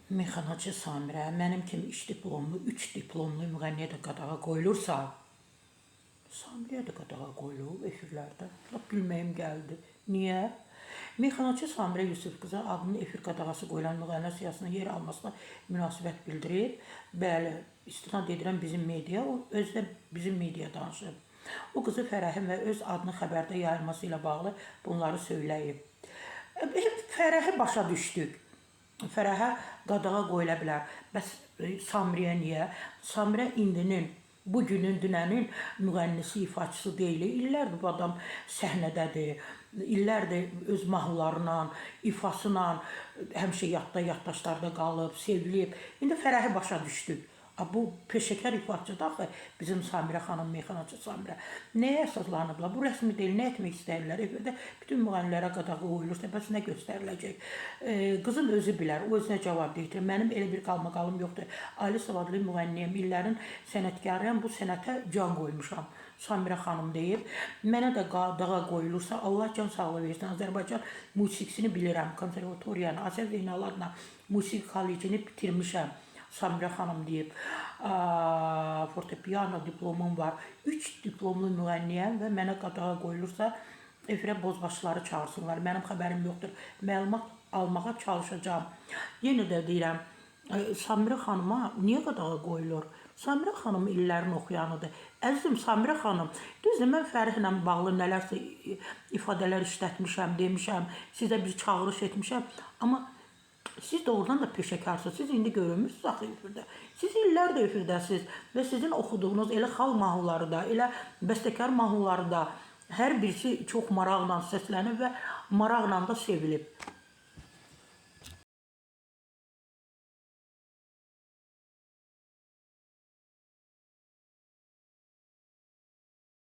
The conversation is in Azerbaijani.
Meyxanaçı Samirə, mənim kimi 3 diplomlu, 3 diplomlu müğənniyə də qadağa qoyulursa, Samirəyə də qadağa qoyulub efirlərdə. Lap gülməyim gəldi. Niyə? Meyxanaçı Samirə Yusif qızı adının efir qadağası qoyulan müğənnilər siyahısına yer almasına münasibət bildirib. Bəli, istinad edirəm bizim media, o özü də bizim media danışıb. O qızı Fərəhin və öz adını xəbərdə yayılması ilə bağlı bunları söyləyib. Fərəhi başa düşdük. Fərəhə qadağa qoyula bilər. Bəs Samiriyə niyə? Samirə indinin, bugünün, dünənin müğənnisi, ifaçısı deyil. İllərdir bu adam səhnədədir. İllərdir öz mahnılarla, ifasıyla həmişə yadda, yaddaşlarda qalıb, sevilib. İndi Fərəhi başa düşdük. Bu peşəkar ifaçıdır axı bizim Samirə xanım, meyxanaçı Samirə. Nəyə əsaslanıblar? Bu rəsmi deyil, nə etmək istəyirlər? Efirdə bütün müğənnilərə qadağa qoyulursa, bəs nə göstəriləcək? Qızın özü bilər, o özünə cavab deyir. Mənim elə bir qalmaqalım yoxdur. Ali savadlı müğənniyəm, illərin sənətkarıyam, bu sənətə can qoymuşam. Samirə xanım deyib. Mənə də qadağa qoyulursa, Allah can sağlığı versin. Azərbaycan musiqisini bilirəm, konservatoriyanı, Azər Zeynalabla musiqi kollecini bitirmişəm. Samirə xanım deyib, fortepiano diplomum var. 3 diplomlu müğənniyəm və mənə qadağa qoyulursa, efirə bozbaşları çağırsınlar. Mənim xəbərim yoxdur. Məlumat almağa çalışacağam. Yenə də deyirəm, Samirə xanıma niyə qadağa qoyulur? Samirə xanım illərin oxuyanıdır. Əzizim Samirə xanım, düzdür, mən Fərihlə bağlı nələrsə ifadələr işlətmişəm, demişəm, sizə bir çağırış etmişəm, amma siz doğrudan da peşəkarsınız. Siz indi görünmürsünüz axı efirdə. Siz illərdir efirdəsiniz və sizin oxuduğunuz elə xalq mahnıları da, elə bəstəkar mahnıları da hər birisi çox maraqla səslənib və maraqla da sevilib.